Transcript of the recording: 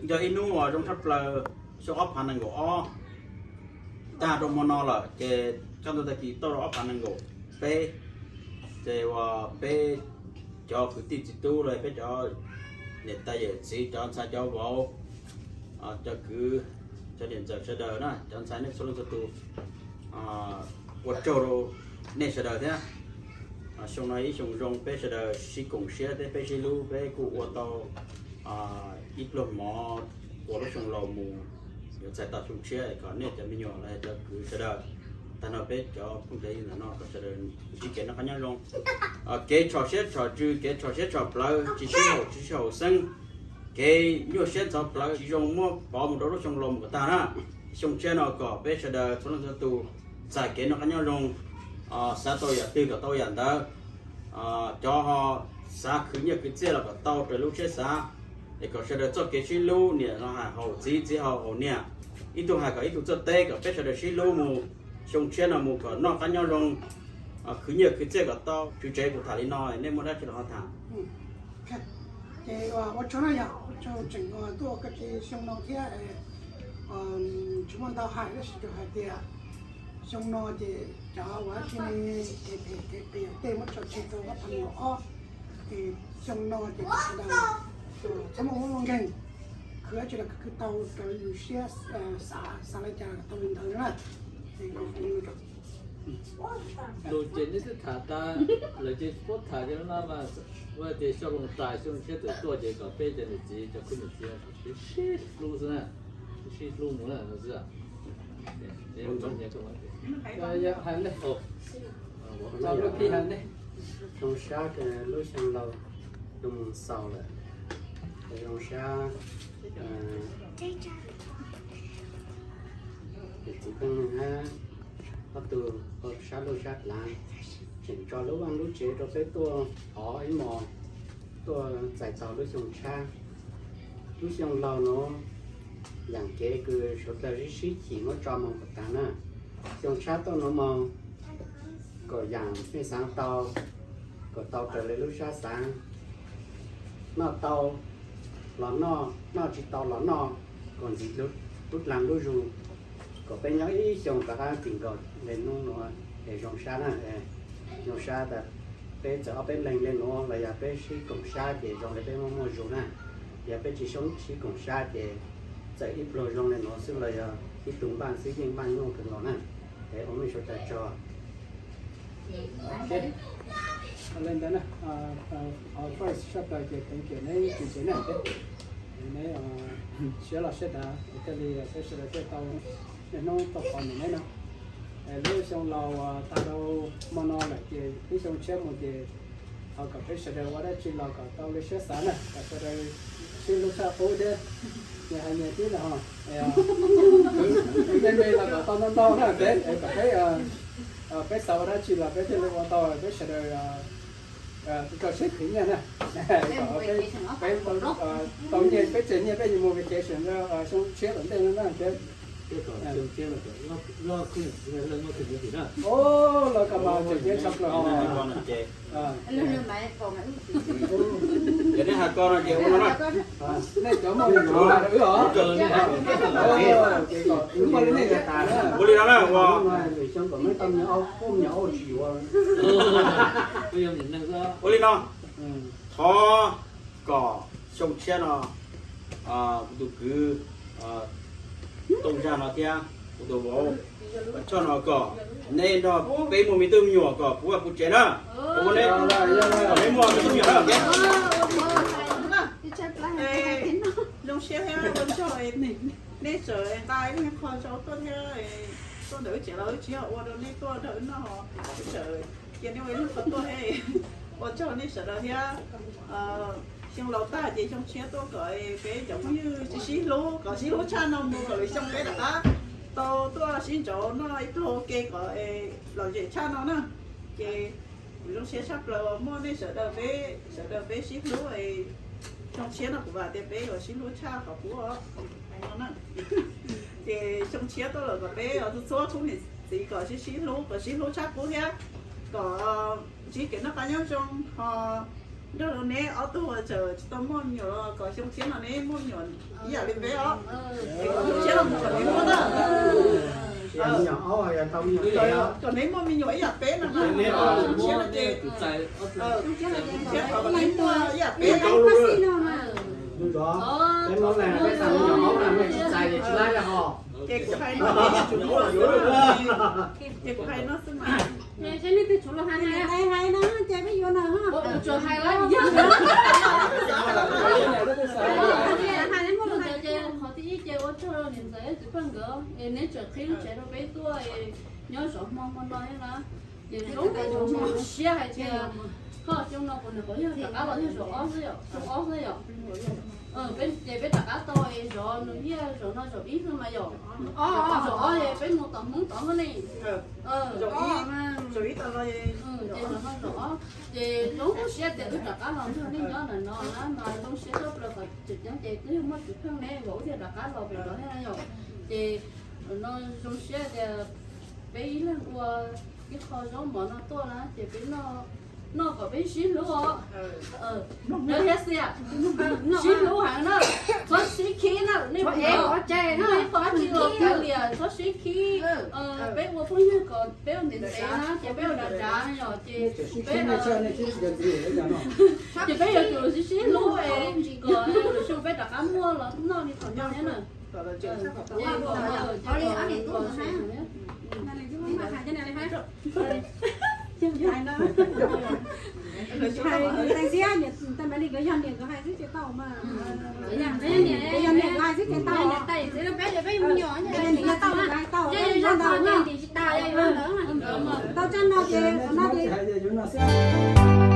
Yog ib hnub uas zoo tshaj plaws, xyoo ob phav nees nkaum ob tag rau hmo no lawm ces kaj ntug tag kis tau rau ob phav nees nkaum peb. Ces uas peb cov kwv tij txiv tub los peb cov niam tais yawm txiv, cov ntxhais cov vauv, cov kwv, cov niam ntxawm sawv daws na, cov ntxhais nej txhua leej txhua tus, ua tsaug rau nej sawv daws thiab. Xyoo no ib xyoo zoo, peb sawv daws sib koom siab thiab peb sib hlub, peb kuj ua tau ib pluag mov ua lub xyoo laus mus, yuav txais tau xyoo tshiab kom nej cov me nyuam los cov kwv sawv daws, tag nrho peb cov phooj ywg ntawm no kom sawv daws ntsib kev noj qab nyob zoo. Kev tshom siab tshom ntsws, kev tshom siab tshom plawv, tsis sib haum tsis sib haum xeeb, kev nyuaj siab ntxhov plawv tsis zoo muab pov mus rau lub xyoo laus mus kom tag na. Xyoo tshiab no kom peb sawv daws txhua leej txhua tus txais kev noj qab nyob zoo, xav tau yam twg kom tau yam ntawd, cov ho xav khwv nyiaj khwv txiaj los kom tau raws lub siab xav, es kom sawv daws txoj kev sib hlub, niam los hais haum txiv, txiv haum niam, ib tug hais kom ib tug txawj teb, kom peb sawv daws sib hlub mus, xyoo tshiab no mus kom noj qab nyob zoo, khwv nyiaj khwv txiaj kom tau, tswv tsev kuv tham li no, nej muaj dab tsi los ho tham. Ces ua tsaug na, yog ua tsaug tseem tuaj koj kev xyoo no thiab. Tsis muaj ntau hais tab sis hais tias xyoo no ces cov uas dab tsi ne, kev phem kev qias tej muab tso tseg tau ob phav nees nkaum ob. Ces xyoo no ces sawv daws txhob muaj mob muaj nkeeg, khwv dab tsi los khwv tau raws yus siab xav, xav li cas los tau li ntawd na. Lus ces neb twb tham tas lawm ces tsis paub tham ces no mas, ua tias xyoo laus tas xyoo tshiab txawm tuaj ces kom peb cov niam txiv cov kwv niam txiv sib hlub xwb na, sib hlub mus na xwb. Hais ne, zoo sab lub xyoo laus yuav mus xaus lawm, zoo sab, niam txiv pheej hab ob tug sab lub sab plab, tseem tso lub vaj lub tsev rau peb tuaj thov ib hmos, tuaj txais tau lub xyoo tshab. Lub xyoo laus nuav yam kev kws suav dlawg sib sib chim muab tso moog kom taag na. Xyoo tshab tuaj nuav moog kom yam mej xaav tau, kom tau raws le lub sab xaav. Noj tau los noj, noj tsis tau los noj, kom ntxiv lub dlaag lub zug, kom peb nyob ib xyoo rov qab txij nkaus le nub nuav es zoo sab na. Zoo sab tas peb txawm ob peb leeg le nuav los yog peb sib koom sab ces zoo le peb muaj muaj zug na. Yog peb tsis sib koom sab ces txawm ib pluag zoo le nuav xwb los yog ib tug npaaj xwb yeej npaaj nyuaj kawg nkaus na. Es ua mej sawv daws tsaug. Le ntawd na, first chapter ces thank you neb tsis tsev neeg thiab. Neb siab los siab dav es thiaj li peb sawv daws thiaj tau niaj hnub tau pom nrog neb no. Lub xyoo laus tag rau hmo no lawm ces lub xyoo tshiab mus ces thov kom peb sawv daws ua dab tsi los kom tau li siab xav na, kom sawv daws sib hlub tshaj qub thiab. Nyias hais nyias tib los, me me los kom tau ntau ntau na, peb kom peb, peb xav ua dab tsi los peb thiaj li ua tau, peb sawv daws rau siab khwv nyiaj na. Peb tau nyiaj, peb tseem nyiaj peb yuav mus vacation xyoo tshiab tom ntej no na. Los kom mas tseem nyiaj tshaj plaws. Yog nej hais ko no ces ua no na. Nej cov muaj li no na. Ua li no na, ua li no. Thov kom xyoo tshiab no kuv tus kwv Tooj Zaj no thiab kuv tus vauv Choj no kom neb nrog peb muaj me tub me nyuam kom puv vaj puv tsev na. Ua neb, neb muaj me tub me nyuam na. Zoo siab thiab ua tsaug, nej tseem nqa ib qho ntau tuaj thiab, tuaj ntawm wb tsev los wb tsis yog ua rau nej tuaj nrog wb noj, wb tseem cia nej ua ib qho tuaj thiab. Ua tsaug nej sawv daws thiab. Xyoo laus tag ces xyoo tshiab tuaj kom peb cov phooj ywg sib hlub, kom sib hlub tshaj no mus kom lwm xyoo peb rov qab tau tuaj sib ntsauv noj ib pluag ua ke kom lom zem tshaj no na. Ces kuv zoo siab tshaj plaws muaj nej sawv daws, peb sawv daws peb sib hlub. Xyoo tshiab no kuv vam tias peb yuav sib hlub tshaj qhov qub no na. Ces xyoo tshiab tuaj lawm kom peb txhua txhua khub niam txiv kom sib sib hlub, kom sib hlub tshaj qub thiab kom ntsib kev noj qab nyob zoo ho Nrog rau neb ob tug tseem tsis tau muaj me nyuam los kom xyoo tshiab no neb muaj me nyuam ib yam li peb os. Es kom xyoo tshiab los mus kom neb muaj na. Kom neb muaj me nyuam ib yam peb no na. Xyoo tshiab no ces, xyoo tshiab kom neb muaj ib yam peb. Ces kuv hais no, ces kuv hais no xwb mas. Ces nej twb tsuas los hais, hais no ces peb yuav no. Tsuas hais lawm yog. Hais muaj lus ntawd ces qhov thib ib ces ua tsaug rau niam ntxawm thiab txiv pheej nkawd es neb tseem qhib lub tsev rau peb tuaj es nyob zov hmo hmo no thiab na. Ces zoo siab hais tias ho xyoo no kuv nws qhov yog rov qab los yog zaum ob xwb yom, xyoo ob xwb yom. Ces peb rov qab tau es zov nws thiaj zaum no zaum ib xwb mas yom. Zaum ob es peb mus tom Hmoob tod xwb ne. Zaum ib, zaum ib tau los, ces zaum no zaum ob ces zoo siab tias wb rov qab los nrog nej nyob ntawm no na mas zoo siab tshaj plaws kom tseem ceeb ces twb yog muaj txiv pheej ne kom wb thiaj rov qab los pem tod thiab na yom. Ces no zoo siab tias peb ib leeg ua ib qho zaub mov no tuaj na ces peb noj kom peb sib hlub os. Nyob thiab xiam, sib hlub heev na, txhob sib khib na, nej ua qhov tsis los kav liam txhob sib khib. Peb ua phooj ywg kom peb ua ntev ntev na ces peb ua dav dav yom ces peb, ces peb yuav tsum sib sib hlub es kom lwm xyoo peb rov qab muaj los noj li thaum ntawd thiab na. Hais ntawd li nkawd yog niam nkawd hais xwb ces tau mas. Yog niam nkawd hais xwb ces tau. Tau tsaib no ces, no ces